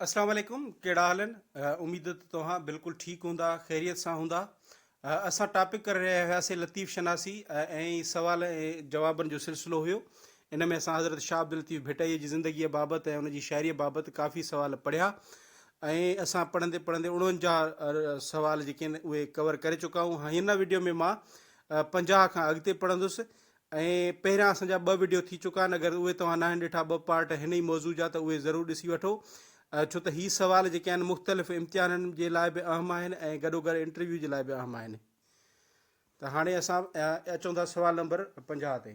اسلام عليڪم ڪهڙا حال آهن اميد ته توهان بلڪل ٺيڪ هوندا خيريت سان هوندا اسان ٽاپڪ ڪري رهيا هياسي لطيف شناسي ۽ سوال ۽ جوابن جو سلسلو هيو ان ۾ اسان حضرت شاهه عبداللطيف ڀٽائي جي زندگيء بابت ۽ ان جي شاعريء بابت ڪافي سوال پڙهيا ۽ اسان پڙهندي پڙهندي 49 سوال جيڪي آهن اهي ڪور ڪري چڪا آهيون هن وڊيو ۾ مان 50 کان اڳتي پڙهندس ۽ پهريان اسان جا ٻه وڊيو ٿي چڪا آهن اگر اهي توهان ناهن ڏٺا ٻه پارٽ هن ئي موضوع جا ته اهي ضرور ڏسي وٺو ڇو ته هي سوال جيڪي آهن مختلف امتحانن جي لاء به اهم آهن ۽ گڏو گڏ انٽرويو جي لاء به اهم آهن ته هاڻي اسان اچون ٿا سوال نمبر 50 تي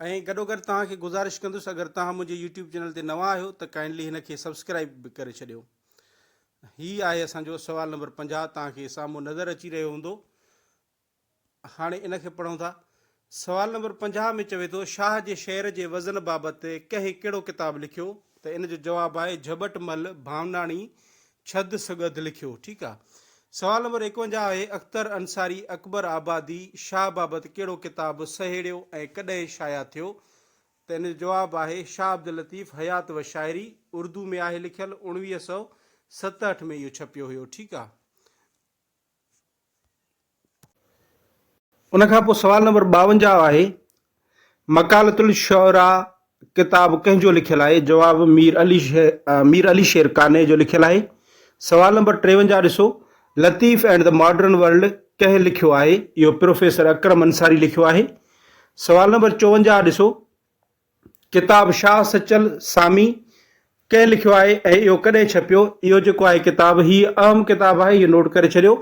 ۽ گڏو گڏ توهان کي گذارش ڪندس اگر توهان منهنجي يوٽيوب چينل تي نوان آهيو ته ڪائنڊلي هن کي سبسڪرائب به ڪري ڇڏيو هي آهي اسان جو سوال نمبر 50 توهان کي سامهون نظر اچي رهيو هوندو. هاڻي ان کي پڙهون ٿا. سوال نمبر 50 ۾ چوي ٿو شاهه جي شعر جي وزن بابت ڪنهن ڪهڙو ڪتاب لکيو ته ان جو جواب آهي جهٻٽ مل ڀاوناڻي ڇد سڳڌ لکيو ٺيڪ آ. سوال نمبر 51 آهي اختر انصاري اڪبر آبادي شاهه بابت ڪهڙو ڪتاب سهيڙيو ۽ ڪڏهن شايع ٿيو ته ان جو جواب آهي، شاهه عبداللطيف حيات و شاعري، اردو ۾ آهي لکيل، 1967 ۾ اهو ڇپيو هيو. ٺيڪ آ. ان کان پوء سوال نمبر 52 آهي، مقالة الشعراء ڪتاب ڪنهن جو لکيل آهي؟ جواب، مير علي مير علي شير قانع جو لکيل آهي. سوال نمبر 53 ڏسو، Latif and the modern world ڪنهن لکيو آهي؟ اهو پروفيسر اڪرم انصاري لکيو آهي. سوال نمبر 54 ڏسو، ڪتاب شاهه سچل سامي ڪنهن لکيو آهي ۽ اهو ڪڏهن ڇپيو؟ اهو جيڪو آهي ڪتاب هي اهم ڪتاب آهي اهو نوٽ ڪري ڇڏيو.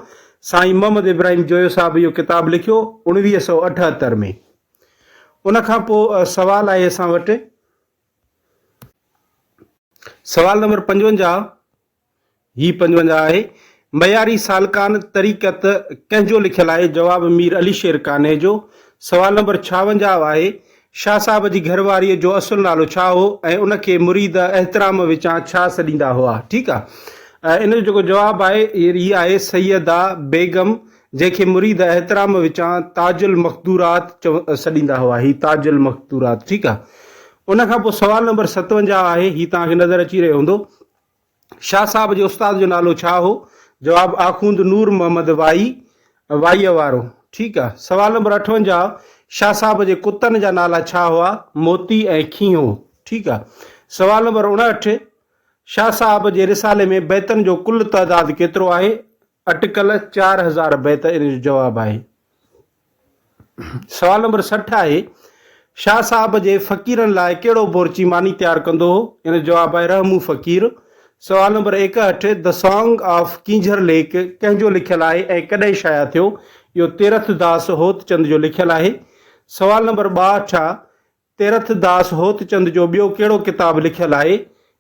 سائين محمد ابراهيم جويو صاحب اهو ڪتاب لکيو 1978 ۾. ان کان پوء سوال آهي اسان وٽ سوال نمبر 55. هي 55 آهي. معياري سالڪان طريقت ڪنهن جو لکيل آهي؟ جواب، مير علي شير قانع جو. سوال نمبر 56 آهي، شاهه صاحب جي گهر واريء جو اصل نالو ڇا هو ۽ ان کي مريد احترام وچان ڇا سڏيندا هئا؟ ٺيڪ آ. ان جو جيڪو جواب آهي هي آهي سيده بيگم جنهن کي مريد احترام وچان تاج المقدورات سڏيندا هئا. هي تاج المقدورات ٺيڪ آ. ان کان پوء سوال نمبر 57 آهي، هي توهان کي نظر اچي رهيو هوندو. شاهه صاحب جي استاد جو نالو ڇا هو؟ جواب، آخوند نور محمد وائي، وائيء وارو. ٺيڪ آ. سوال نمبر 58، شاهه صاحب جي ڪتن جا نالا ڇا هئا؟ موتي ۽ کينهو. ٺيڪ آ. سوال نمبر 59، شاهه صاحب جي رسالي ۾ بيتن جو ڪل تعداد ڪيترو آهي؟ اٽڪل 4000 بيت ان جو جواب آهي. سوال نمبر 60 آهي، شاهه صاحب جي فقيرن لاء ڪهڙو بورچي ماني تيار ڪندو هو؟ ان جو جواب آهي رحمون فقير. سوال number 61، The Song of Keenjhar Lake ڪنهن جو لکيل آهي ۽ ڪڏهن شايع ٿيو؟ اهو تيرٿ داس هوتچند جو لکيل آهي. سوال نمبر 62، تيرٿ داس هوتچند جو ٻيو ڪهڙو ڪتاب لکيل آهي؟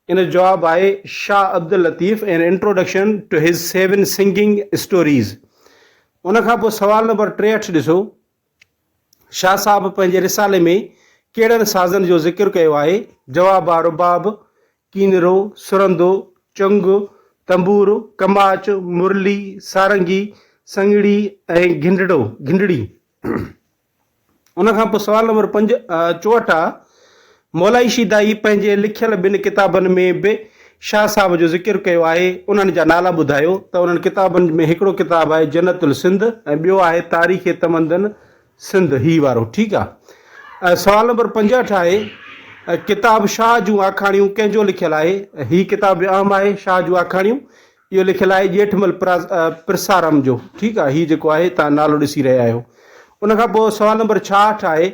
ان جو جواب آهي Shah Abdul Latif an introduction to his seven singing stories. ان کان پوء سوال نمبر 63 ڏسو، شاهه صاحب پنهنجي رسالي ۾ ڪهڙن سازن جو ذڪر ڪيو آهي؟ جواب آ رباب، ڪينرو، سرندو، چنگ، تنبور، ڪماچ، مرلي، سارنگي، سڱڙي ۽ گهنڊڙو، گهنڊڙي. ان کان پوء سوال نمبر پنج 64 آ، مولائي شيدائي پنهنجي لکيل ٻن ڪتابن ۾ به شاهه صاحب جو ذڪر ڪيو آهي، انهن جا نالا ٻڌايو ته انهن ڪتابن ۾ هڪڙو ڪتاب آهي جنت السنڌ ۽ ٻيو آهي تاريخ تمدن سنڌ هي وارو ٺيڪ آ. سوال نمبر 65 آهي، ڪتاب شاهه جون آکاڻيون ڪنهن جو لکيل آهي؟ هي ڪتاب به اهم آهي شاهه جون آکاڻيون اهو لکيل آهي ڄيٺمل پرسارام جو ٺيڪ آهي هي جيڪو آهي توهان نالو ڏسي رهيا آهيو ان کان پوء سوال نمبر 66 آهي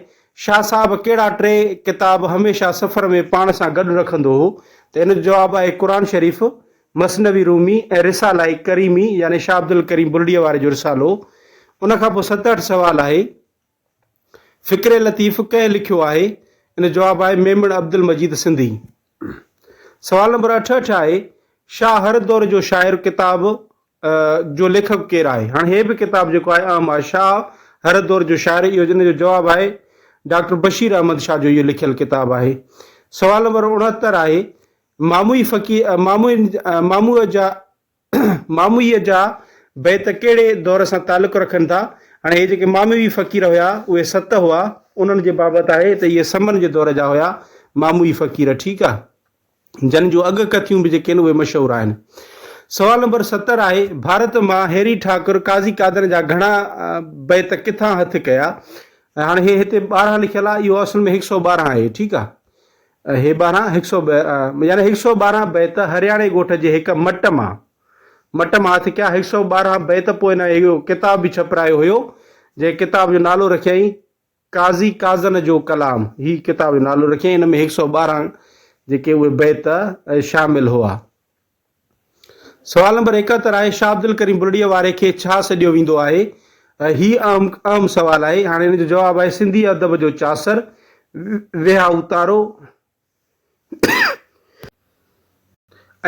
شاهه صاحب ڪهڙا ٽي ڪتاب هميشه سفر ۾ پاڻ سان گڏ رکندو هو ته ان جو جواب آهي قرآن شريف مثنوي رومي ۽ رسالائي ڪريمي يعني شاهه عبدالڪريم بلڙيء واري جو رسالو ان کان پوء 67 سوال آهي فڪر لطيف ڪنهن لکيو آهي؟ ان جو جواب آهي ميمڻ عبدالمجيد سنڌي. سوال نمبر 68 آهي، شاهه هر دور جو شاعر ڪتاب جو ليکڪ ڪير آهي؟ هاڻي هي به ڪتاب جيڪو آهي اهم آهي شاهه هر دور جو شاعر اهو ان جو جواب آهي ڊاڪٽر بشير احمد شاهه جو اهو لکيل ڪتاب آهي. سوال نمبر 69 آهي، ماموئي فقير ماموئي ماموء جا ماموئيء جا بيت ڪهڙي دور سان تعلق رکن ٿا؟ هاڻي هي جيڪي ماموئي فقير هيا، اهي ست هئا، انهن جي بابت آهي ته اهي سمن جي دور جا هيا، ماموئي فقير، ٺيڪ آ. جن جون اڳڪٿيون به جيڪي آهن اهي مشهور آهن. سوال نمبر 70 آهي، ڀارت مان هيري ٺاڪر قاضي قادن جا گهڻا بيت ڪٿان هٿ ڪيا؟ هاڻي هي هتي 12 لکيل آهي، اهو اصل ۾ 112 آهي، ٺيڪ آهي. هي 12 هڪ سؤ يعني 112 بيت هرياڻي ڳوٺ جي هڪ مٽ مان مٽ مان هٿ ڪيا. 112 بيت پوء هن اهو ڪتاب به ڇپرايو هيو، جنهن ڪتاب جو نالو رکيائين قاضي قاضن جو ڪلام، هي ڪتاب جو نالو رکيائين، ان ۾ هڪ سئو 12 جيڪي اهي بيت شامل هئا. سوال نمبر 71 آهي، شاهه عبدالڪريم بلڙيء واري کي ڇا سڏيو ويندو آهي؟ هي اهم اهم سوال آهي. هاڻي ان جو جواب آهي سنڌي ادب جو چاسر، ويهائو تارو،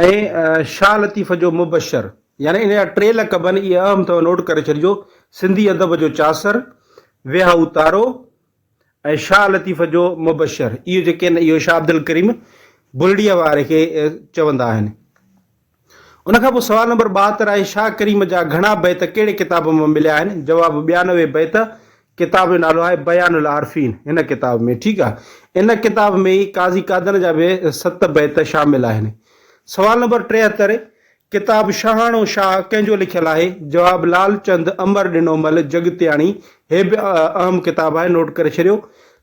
۽ شاهه لطيف جو مبشر يعني ان جا ٽي لقب آهن اهي اهم اٿو نوٽ ڪري ڇڏجو سنڌي ادب جو چاسر، ويهائو تارو ۽ شاهه لطيف جو مبشر اهي جيڪي آهن اهو شاهه عبدالڪريم بلڙيء واري کي چوندا آهن. ان کان پوء سوال نمبر 72 آهي، شاهه ڪريم جا گهڻا بيت ڪهڙي ڪتاب مان مليا آهن؟ جواب، 92 بيت، ڪتاب جو نالو آهي بيان العارفين، هن ڪتاب ۾ ٺيڪ آهي. ان ڪتاب ۾ ئي قاضي قادن جا به ست بيت شامل آهن. سوال نمبر 73، ڪتاب شاهاڻو شاهه ڪنهن جو لکيل آهي؟ جواب، لال چند امر ڏنو مل جڳتياڻي، هي به اهم ڪتاب آهي نوٽ ڪري ڇڏيو.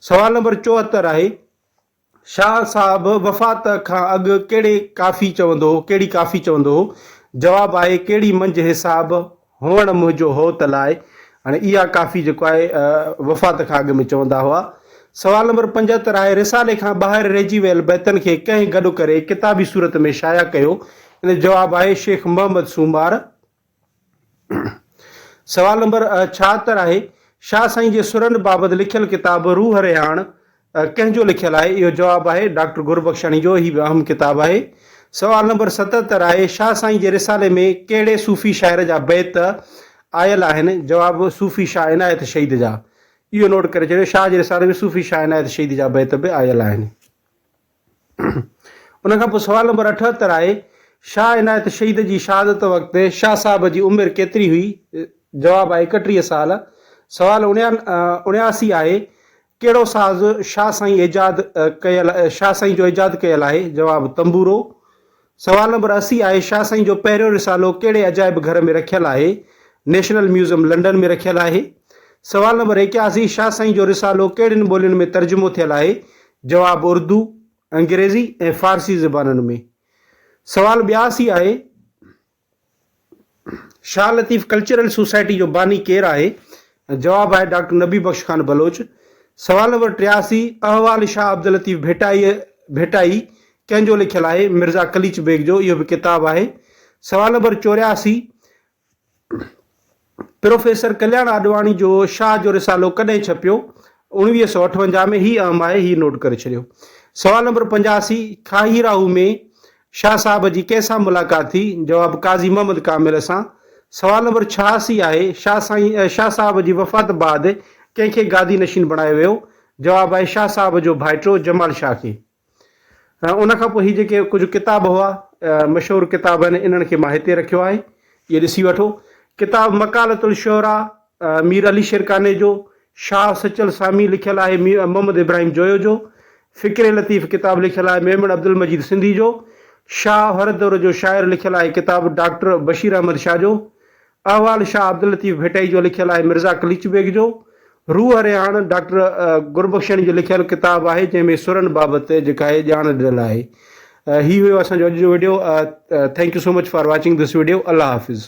سوال نمبر 74 آهي، شاهه صاحب وفات کان اڳ ڪهڙي ڪافي چوندو هو؟ ڪهڙي ڪافي چوندو هو؟ جواب آهي ڪهڙي منجهه حساب، هئڻ منهنجو هوت لاء. هاڻي اها ڪافي جيڪو آهي وفات کان اڳ ۾ چوندا هئا. سوال نمبر 75 آهي رسالي کان ٻاهر رهجي ويل بيتن کي ڪنهن گڏ ڪري ڪتابي صورت ۾ شايع ڪيو؟ ان جو جواب آهي شيخ محمد سومار. سوال نمبر 76 آهي، شاهه سائين جي سرن بابت لکيل ڪتاب روح رهاڻ ڪنهن جو لکيل آهي؟ اهو جواب آهي ڊاڪٽر گربخشاڻي جو، هي به اهم ڪتاب آهي. سوال نمبر 77 آهي، شاهه سائين جي رسالي ۾ ڪهڙي صوفي شاعر جا بيت آيل آهن؟ جواب صوفي شاهه عنايت شهيد جا. اهو نوٽ ڪري ڇڏيو، شاهه جي رسالي ۾ صوفي شاهه عنايت شهيد جا بيت به آيل آهن. ان کان پوء سوال نمبر 78 آهي، شاهه عنايت شهيد جي شهادت وقت شاهه صاحب جي عمر ڪيتري هئي؟ جواب آهي 31 سال. سوال 79 آهي، ڪهڙو ساز شاهه سائين ايجاد ڪيل شاهه سائين جو ايجاد ڪيل آهي؟ جواب تنبورو. سوال نمبر 80 آهي، شاهه سائين جو پهريون رسالو ڪهڙي عجائب گهر ۾ رکيل آهي؟ نيشنل ميوزم لنڊن ۾ رکيل آهي. سوال نمبر 81، شاهه سائين جو رسالو ڪهڙين ٻولين ۾ ترجمو ٿيل آهي؟ جواب اردو، انگريزي ۽ فارسي زبانن ۾. سوال 82 آهي، شاهه لطيف ڪلچرل سوسائٽي جو باني ڪير آهي؟ جواب آهي ڊاڪٽر نبي بخش خان بلوچ. سوال نمبر 83، احوال شاهه عبداللطيف ڀٽائيء ڀٽائي ڪنهن جو لکيل آهي؟ مرزا قليچ بيگ جو اهو به ڪتاب آهي. سوال نمبر 84، پروفيسر ڪلياڻ آڏواڻي جو شاهه جو رسالو ڪڏهن ڇپيو؟ 1958 ۾، هي اهم آهي، هي نوٽ ڪري ڇڏيو. سوال نمبر 85، کاهي راهو ۾ شاهه صاحب جي ڪنهن سان ملاقات ٿي؟ جواب، قاضي محمد ڪامل سان. سوال نمبر 86 آهي، شاهه سائين شاهه صاحب جي وفات بعد ڪنهن کي گادي نشين بڻايو ويو؟ جواب آهي، شاهه صاحب جو ڀائٽو جمال شاهه کي. ان کان پوء هي جيڪي ڪجهه ڪتاب هئا مشهور ڪتاب آهن انهن کي مان هتي رکيو آهي اهي ڏسي وٺو. ڪتاب مقالة الشعراء مير علي شير قانع جو، شاهه سچل سامي لکيل آهي محمد ابراهيم جويو جو، فڪر لطيف ڪتاب لکيل آهي ميمڻ عبدالمجيد سنڌي جو، شاهه هر دور جو شاعر لکيل آهي ڪتاب ڊاڪٽر بشير احمد شاهه جو، احوال شاهه عبداللطيف ڀٽائي جو لکيل آهي مرزا قليچ بيگ جو، روح رهاڻ ڊاڪٽر گربخشاڻي جو لکيل ڪتاب آهي جنهن ۾ سرن بابت جيڪا آهي ڄاڻ ڏنل آهي. هي هيو اسان جو اڄ جو video thank you so much for watching this video Allah Hafiz.